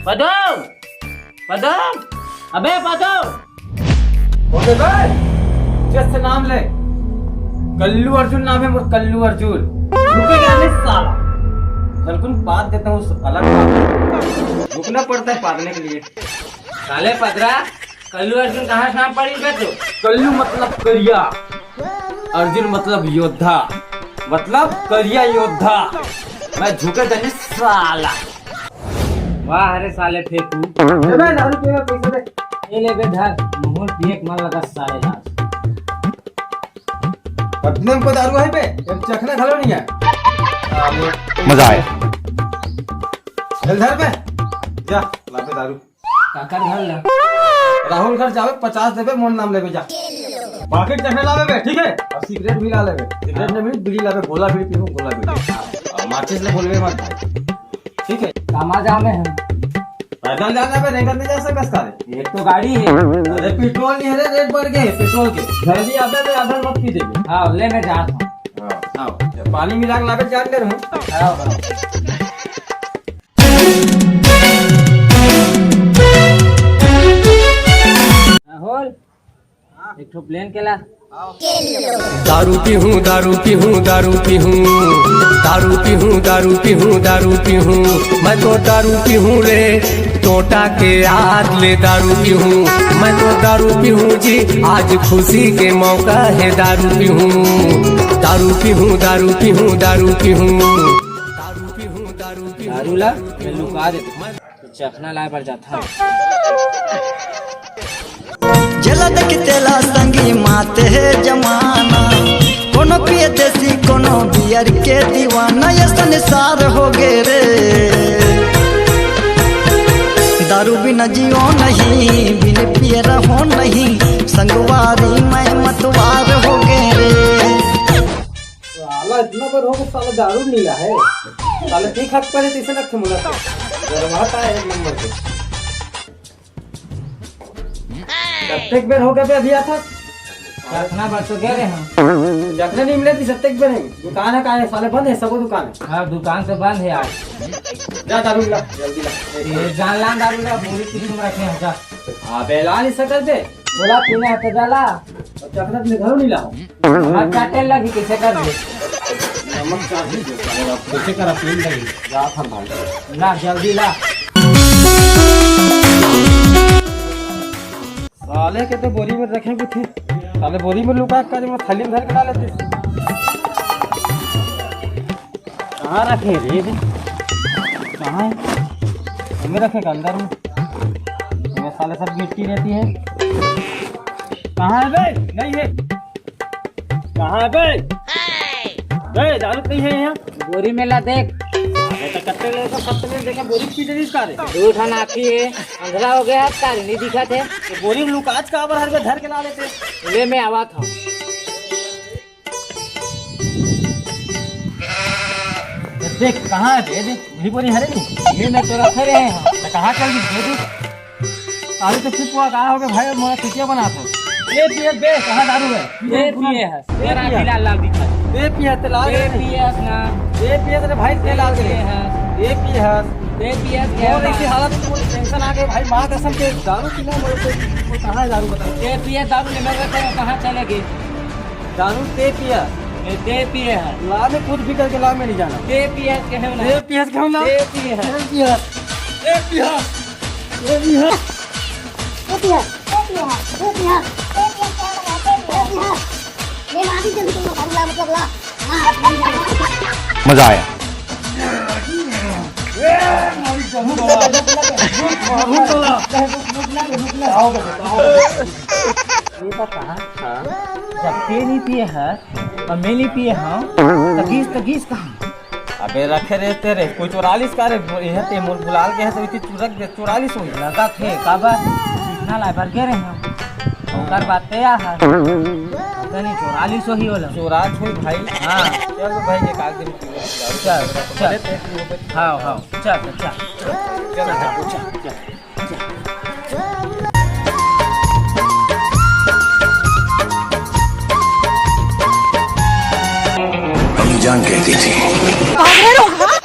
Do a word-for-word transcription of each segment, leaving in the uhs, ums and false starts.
पदम, पदम, अबे पदम। बोले बे, जस नाम ले। कल्लू अर्जुन नाम है मोर, कल्लू अर्जुन। रुके क्या नहीं साला? बिल्कुल पाद देता हूँ, अलग पाद। रुकना पड़ता है पादने के लिए। साले पदरा, कल्लू अर्जुन कहाँ से नाम पड़ी बे तू? कल्लू मतलब करिया, अर्जुन मतलब योद्धा, मतलब करिया योद्धा। मैं झुके तो नहीं साला। वाह रे साले फेंकू। ए बे, दारू पीना पैसा दे। ये ले बे धर, मुहूर्त देख मन लगा साले लाज। पत्नी को दारू है बे, एक चखना खा लो नहीं है। मजा आया। चल धर बे, जा ला बे दारू। काकर घर ला? राहुल घर जावे, पचास देबे, मोर नाम लेबे जा। पाकिट चखना लावे बे, ठीक है? और सिगरेट भी ला लेबे। सिगरेट नहीं, बीड़ी लावे, गोला बीड़ी पीबो, गोला बीड़ी। और माचिस ले बोलबे मत भाई। ठीक है? कामा जामे हम। पैदल जाना बे, रेंगत नहीं जा सकस का रे? एक तो गाड़ी है। अरे पेट्रोल नहीं है रे, रेट बढ़ गए पेट्रोल के। जल्दी आबे बे, आधा मत पी देबे। हाँ, ले मैं जात हूँ। हाँ, हाँ। पानी मिला के लाबे, जान दे रहूँ। हाँ, हाँ। राहुल, एक ठो प्लेन के ला। दारू पीहूँ, दारू पीहूँ, दारू पीहूँ, दारू पीहूँ, दारू पीहूँ, दारू पीहूँ, मैं तो दारू पीहूँ रे, टोटा के याद ले दारू पीहूँ, मैं तो दारू पीहूँ जी, आज खुशी के मौका है दारू पीहूँ, दारू पीहूँ, दारू पीहूँ, दारू पीहूँ, दारू पीहूँ, दारू पीहूँ। दारू ला, मैं लुका देता हूँ। चखना लाए बर जाथा। जेला देखी तेला संगी माते हे जमाना, कोनो पिए देसी, कोनो बियर के दीवाना, ये संसार हो गे रे। दारू बिना जियो नहीं, बिन पिए रहो नहीं, संगवारी मैं मतवार हो गे रे। साला इतना बेर हो गया, साला दारू नहीं ला है। साला ठीक हाथ पर है, तीसरे लग मोला तो। गरमाता है एक नंबर के। कत्तेक बेर हो गया बे अभी आता? रखना बस तो कह रहे हैं। जखने नहीं मिले थी सत्तेक बेर है। दुकान है, कहाँ है? साले बंद है, सबो दुकान है। हाँ, दुकान तो बंद है आज। जा दारू ला, जल्दी ला। ये जान ला दारू ला, पूरी किस्म रखे हैं, जा। अबे ला नहीं सकत बे। बोला पीना है तो जा ला। और चखना अपने घरों नहीं लाओ। नमक चाटे लगी, कैसे कर दे? नमक चाट दे, साले, अब कैसे करा, पीन लगी। जा था भाई। ला, जल्दी ला। साले के तो बोरी में रखे भी थे। साले बोरी में लुका कर, मैं थाली में धर के डाल लेते। कहाँ रखे रे? कहाँ है? हमें रखे का अंदर में। ये साले सब गिट्टी रहती है। कहाँ है बे? नहीं है। कहाँ है बे? बे, दारू नहीं है यहाँ। बोरी में ला देख। अबे तो कट्टे ले तो सत्तर में देखे बोरी पीछे नहीं इसका रे। दू ठन आँखी है, अंधरा हो गया है, तार नहीं दिखा थे। तो बोरी में लुकाच का अबर हर में धर के ला लेते। ले मैं आवा था। देख, कहाँ है बे? देख, वही बोरी हरे नहीं। ये मैं तो रखे रहे हैं। तो कहाँ चल दी? दे दे। अरे तो चुप हुआ, कहाँ हो गए भाई? मोरा चुतिया बना था। ए पिए बे, कहाँ दारू है? ए पिए है। ए तेरा पिए। पीला लाल दिखा। ए पिए, ते लाल ए है। पिए है ना। ए पिए, तेरे भाई ते लाल ए पिए है। है। ए पिए है। ए पिए है। और ऐसी हालत में पूरी टेंशन आ गई भाई, माँ कसम के दारू पीना है मेरे को। वो कहाँ है दारू बता? ए पिए दारू ले मेरे को, कहाँ चले गए? दारू ते पिया। ए, ते पिए है। ला में कुछ भी करके ला में नहीं जाना। ते पिए है, कहे ना। ते पिए है, कहे ना। ते पिए है। ते पिए है। ते पिए है। ते पिए है। ये मार दी जल्दी तुम लोग, ला मतलब ला। हाँ, मजा आया। ये तो कहा, जब ते नहीं पिए है और मैं नहीं पिए हूँ, तो गीस, तो गीस कहाँ? अबे रखे रे तेरे, कोई चोरा लिस का रे? यह ते मोर बुलाल के है तो इतनी चुरक दे, चोरा लिस होई। लगा थे, काबर? इतना लाइबर के रहे हम। ओकर बात ते आ है। पता नहीं, चोरा लिस होई होला। चोरा छोई भाई। हाँ। चल भाई, एक आध दिन पी लो। चल, चल। भले पेट में हो, हाँ, हाँ। चल, चल, चल। चल, चल, चल। अपनी जान कहती थी। भाग रहे हो, हाँ?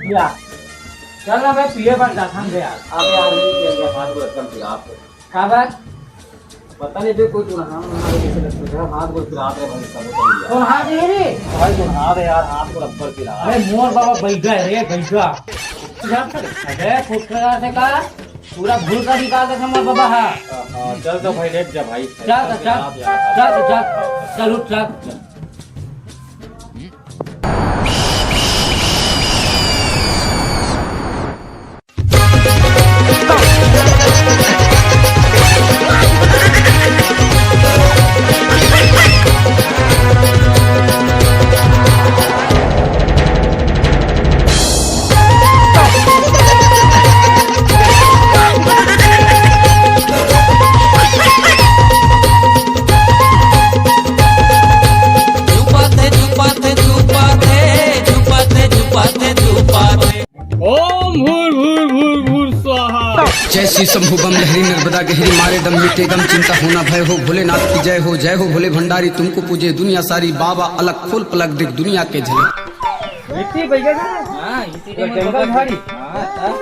चल ना भाई, पिए बर जाथन बे यार। अबे यार, नहीं किया गया, हाथ गोड़ एकदम पिरात है। का बात? पता नहीं बे, कोई तुरहान वुरहान कैसे लगता है, हाथ गोड़ पिरात है भाई, सब बता दिया। तुरहान दे रे? भाई, तुरहान दे यार, हाथ गोड़ अब्बड़ पिरात। अरे मोर बाबा बैगा है रे, बैगा। अबे फुटकर से का पूरा भूसा निकाल दे हमर बाबा हा। हाँ, हाँ, चल तो भाई, लेट जा भाई। चल तो चल। पिरात यार। चल तो चल। चल उठ, चल। ओम भूर भूर भूर भूर स्वाहा। जय श्री शंभु बम लहरी नर्मदा गहरी, मारे दम मिटे गम चिंता होना भय हो, भोलेनाथ की जय हो, जय हो भोले भंडारी, तुमको पूजे दुनिया सारी, बाबा अलग खोल पलक देख दुनिया के झलक। इसी भैया का? हाँ, इसी के जंगल झाड़ी। हाँ, हाँ।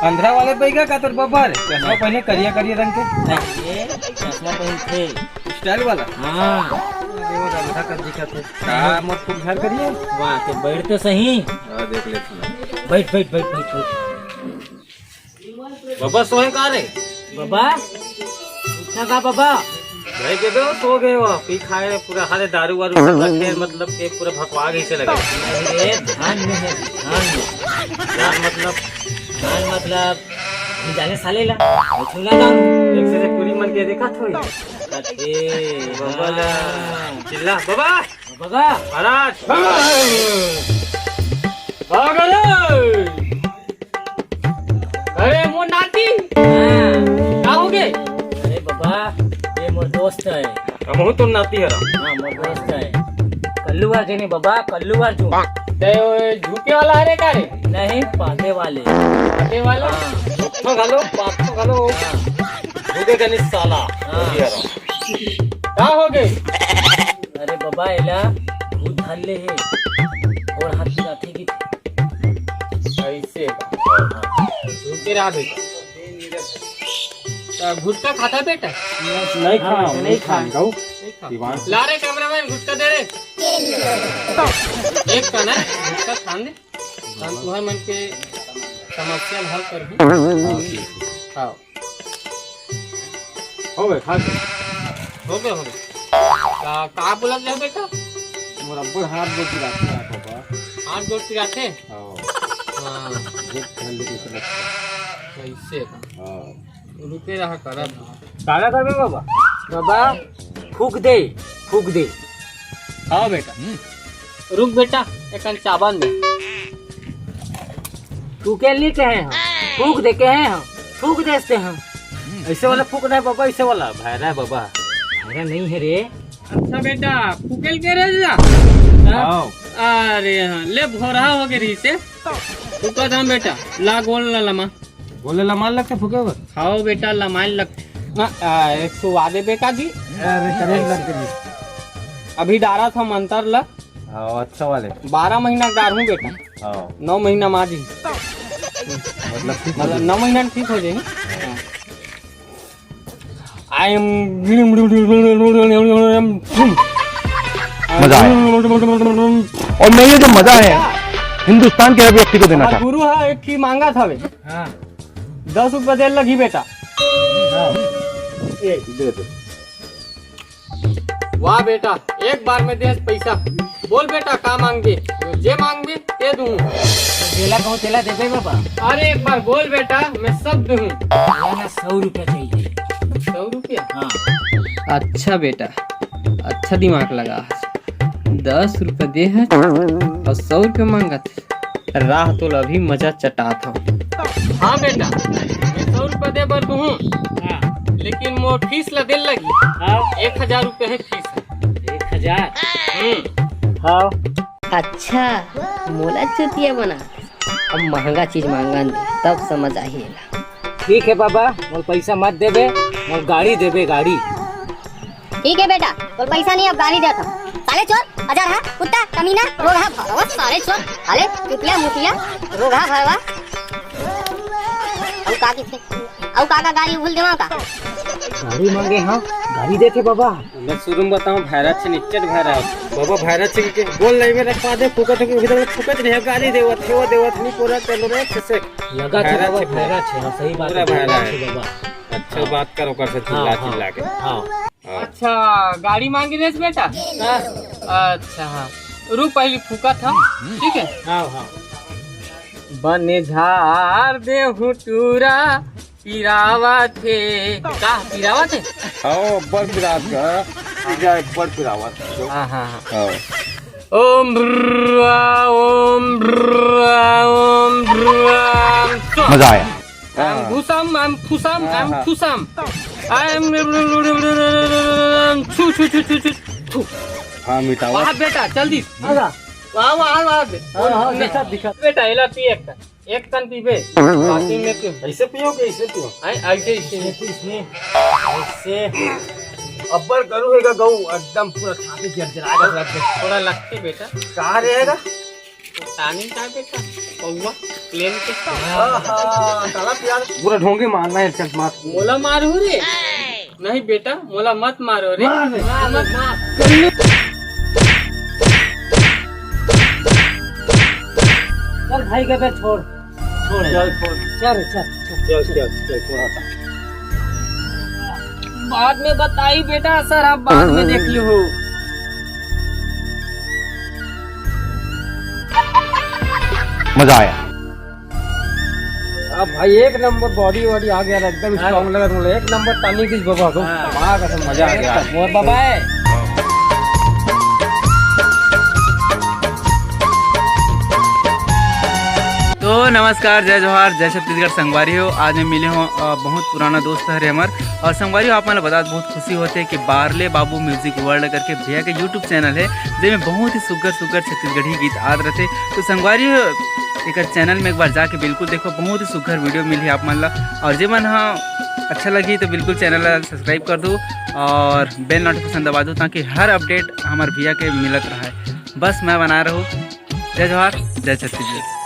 अंधरा वाले बैगा का तोर बब्बर? चश्मा पहने करिया करिया रंग के। नहीं, ये चश्मा पहनथे। स्टाइल वाला? हाँ। अरे वो अंधरा का दिखत है। का? मोर खूब झार करिया। वाह, तो बैठ तो सही। हाँ, देख ले सुना। बैठ, बैठ, बैठ, बैठ, बैठ। बाबा सोए का रे? बाबा? उठना का बाबा? भाई के दो सो गए हो, पी खाए पूरा हाले दारू वारू सब रखे, मतलब के पूरा भकवा गई से लगे। अरे धान में है, धान में। धान मतलब? धान मतलब, हम जाने साले ला, मैं छूना ना हूँ। एक से पूरी मन के देखा थोड़ी। अरे, बाबा ला। हाँ। चिल्ला, बाबा। बाबा। महाराज। बाबा रे। अरे मोर नाती। हाँ। का हो गे? अरे बाबा, ये मोर दोस्त है। हमहू तो नाती हरा। हाँ, मोर दोस्त है। कल्लू अर्जुन है बाबा, कल्लू अर्जुन। ते वो झुके वाला हरे का रे? नहीं, पाते वाले। पाते वाला? हाँ। तो घलो, पात तो घलो। हाँ। झुके गणेश साला। हाँ। ये हरा। का हो गे? अरे बाबा, एला भूत धर ले हे। और हाथ जाथे कि ऐसे। रुके रहा बेटा। त गुटखा खाता बेटा? नहीं खाना, हाँ, नहीं नहीं खाना। खाना। नहीं खा। दीवान। ला रे कैमरामैन, गुटखा दे रे। एक का ना, गुटखा खान दे। हम तुम्हारे मन के समस्या हल कर दूँ। हाँ, ठीक है। हाँ। हो गए, खा के। हो गए, हो गए। का, का बोलत रहे बेटा? मोर अब्बड़ हाथ गोड़ पिराथे यार बाबा। हाथ गोड़ पिराथे? हाँ। हाँ। बहुत ठंड के समस्या। कैसे? हाँ। रुके रहा करब। काला करबे बाबा? बाबा, फूक दे, फूक दे। हाँ बेटा। रुक बेटा, एकन चाबन दे। फूके नहीं कहे हम, फूक दे कहे हम, फूक देते हम। ऐसे वाला फूक रहा है बाबा, ऐसे वाला भैरा है बाबा। भैरा नहीं है रे। अच्छा बेटा, फूकेल के रह जा। हाँ। अरे हाँ, ले भोरा हो गए रही से। फूका दाम बेटा, ला गोल ला लमा। गोल ला लमा लगते फूके बर? खाओ बेटा, लमाइल लगते। ना, आ, एक सौ वादे बेटा जी। अरे, करेंट लगते जी। अभी डारा था मंतर ला। हाँ, अच्छा वाले। बारह महीना डार हूँ बेटा। हाँ। नौ महीना माँ जी। मतलब ठीक हो मतलब जाए। नौ महीना में ठीक हो जाए। हाँ। I am मजा आया। और मैं ये जो मजा है, हिंदुस्तान के हर व्यक्ति को देना चाहता हूँ। गुरु हा एक की मांगा था बे। हाँ। दस रुपया दे लगी बेटा। हाँ। ये दे दे। वाह बेटा, एक बार में दे पैसा। बोल बेटा, का मांगबे? जे मांगबे, दे दूँ। जेला कहूँ, तेला देबे बाबा। अरे एक बार बोल बेटा, मैं सब दूँ। ना, सौ रुपया चाहिए। सौ रुपया? हाँ। अच्छा बेटा, अच्छा दिमाग लगा। दस रुपया दे है और सौ रुपया मांगत है। राह तो अभी मजा चटात हूँ। हाँ बेटा, मैं सौ रुपया दे बर दूँ, हाँ। लेकिन मोर फीस ला दे लगी। हाँ। एक हजार रुपया है फीस। एक हजार? हम्म। हाँ। अच्छा, मोला चुतिया बना। अब महंगा चीज मांगन दे, तब समझ आही एला। ठीक है बाबा, मोर पैसा मत देबे, मोर गाड़ी देबे, गाड़ी। ठीक है बेटा, तोर पैसा नहीं, अब गाड़ी देत हूँ। साले चोर, अजर हा, कुत्ता, कमीना, रोगहा भरवा, सारे चोर, हाले, चुतिया, मुतिया, रोगहा भरवा। अउ का किथे? अउ का का गाड़ी भूल देवा का? गाड़ी मांगे, हाँ, गाड़ी देथे बाबा। मैं शुरू में बताऊं, भैरा छे, निच्चट भैरा। बाबा भैरा छे के बोल नहीं, मेरा पा दे, फुकट के उधर फुकट नहीं, गाड़ी देवत, वो देवत, नहीं पूरा चलो रे, कैसे? लगा छे भैरा बाबा, छे। भैरा छे, हाँ, सही बात पूरा है, भैरा भैरा है। छे बाबा। अच्छा, हाँ। बात करो, कर से हाँ, चिल्ला, हाँ, चिल्ला के। हाँ। हाँ। अच्छा, गाड़ी मांगे रेस बेटा? हाँ। अच्छा, हाँ। रुक, पहली फूका था, ठीक है? हाँ, हाँ। बने झार दे हुटूरा, पिरावत हे। का पिरावत हे? हाँ, अब्बड़ पिरावत हे। पिजा अब्बड़ पिरावत हे। हाँ, हाँ, हाँ। हाँ। ओम ब्रुआ, ओम ब्रुआ, ओम ब्रुआ। मजा आया। I'm हाँ। घुसम, I'm फुसम, हाँ, I'm हाँ। फुसम। I'm छु, छु, छु, छु, छु, छु। हाँ, मिटावा। वाह बेटा, जल्दी। आजा। वाह, वाह, वाह। हाँ, हाँ, दिखा, दिखा। बेटा, एला पी एक कन। एक कन पीबे, बाकी में पी। ऐसे पियो कि ऐसे पियो? आए, ऐसे, ऐसे। ऐसे, इसमें, ऐसे। अब्बड़ गरू हेगा गऊ, एकदम पूरा छाती जर्जरा के रख दे। थोड़ा लगते बेटा। कहाँ रहेगा? पानी का बेटा, पौवा, प्लेन के। हाँ, हाँ, साला प्यार। पूरा ढोंगे मारना है, चल मार। मोला मारू रे। नहीं बेटा, मोला मत मारो रे। मार रे। मार, मत मार। चल भाई के बे छोड़। छोड़। चल, छोड़। चल, चल, चल। चल, चल, चल, थोड़ा सा। बाद में बताई बेटा, सर, आप बाद में देख लियो। मजा आया। अब भाई एक नंबर बॉडी वॉडी आ गया ना, एकदम हाँ। स्ट्रांग लगा तुमने, एक नंबर टॉनिक इस बाबा को। हाँ। वाह, कसम मजा आ गया। मोर बाबा है। तो नमस्कार, जय जोहार, जय छत्तीसगढ़ संगवारी हो। आज मैं मिले हूँ, अ, बहुत पुराना दोस्त हरे हमर, और संगवारी हो, आप मन ल बतात बहुत खुशी होथे कि बारले बाबू म्यूजिक वर्ल्ड करके भैया के YouTube चैनल है, जेमे बहुत ही सुग्घर सुग्घर छत्तीसगढ़ी गीत आत रथे। तो संगवारी हो, एकर चैनल में एक बार जाके बिल्कुल देखो, बहुत ही सुग्घर वीडियो मिलही आप मन ला। और जे मन ह अच्छा लगही तो बिल्कुल चैनल ला सब्सक्राइब कर दो और बेल नोटिफिकेशन दबा दो, ताकि हर अपडेट हमर भैया के मिलत रहे। बस मैं बना रहूँ। जय जोहार, जय छत्तीसगढ़।